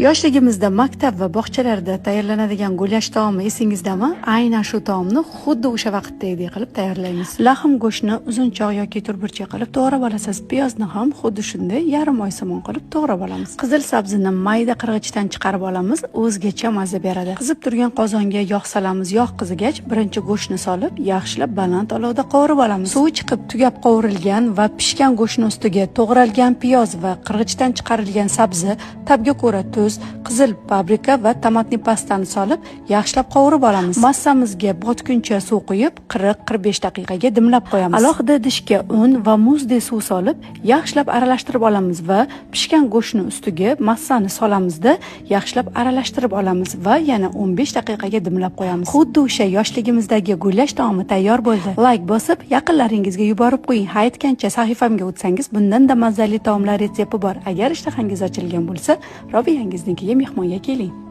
Yoshligimizda maktab va bog'chalarda tayyorlanadigan gulash taomi esingizdami? Aynan shu taomni xuddi o'sha vaqtdagidek qilib tayyorlaymiz. Lahm go'shtni uzunchoq yoki turburcha qilib to'g'rab olasiz. Piyozni ham xuddi shunday yarim oysimon qilib to'g'rab olamiz. Qizil sabzini mayda qirg'ichdan chiqarib olamiz, o'zgacha maza beradi. Qizib turgan qozonga yog' solamiz. Yog' qizigach, birinchi go'shtni solib, yaxshilab baland olovda qovurib olamiz. Suvi chiqib tugab qovurilgan va pishgan go'shtni ustiga to'g'ralgan piyoz va qirg'ichdan chiqarilgan sabzi, tabga ko'ra tuz, qizil paprika va tomatli pastani solib, yaxshilab qovurib olamiz. Massamizga botguncha suv quyib, 40-45 daqiqaga dimlab qo'yamiz. Alohida idishga un va muzdek suv solib, yaxshilab aralashtirib olamiz va pishgan go'shtni ustiga massani solamizda, yaxshilab aralashtirib olamiz va yana 15 daqiqaga dimlab qo'yamiz. Xuddi o'sha yoshligimizdagi gulash taomi tayyor bo'ldi. Like bosib, yaqinlaringizga yuborib qo'ying. Ha aytgancha sahifamga o'tsangiz, bundan-da mazali taomlar retsepti bor. Agar ishtahangiz ochilgan bo'lsa, Robiyangiznikiga mehmonga keling.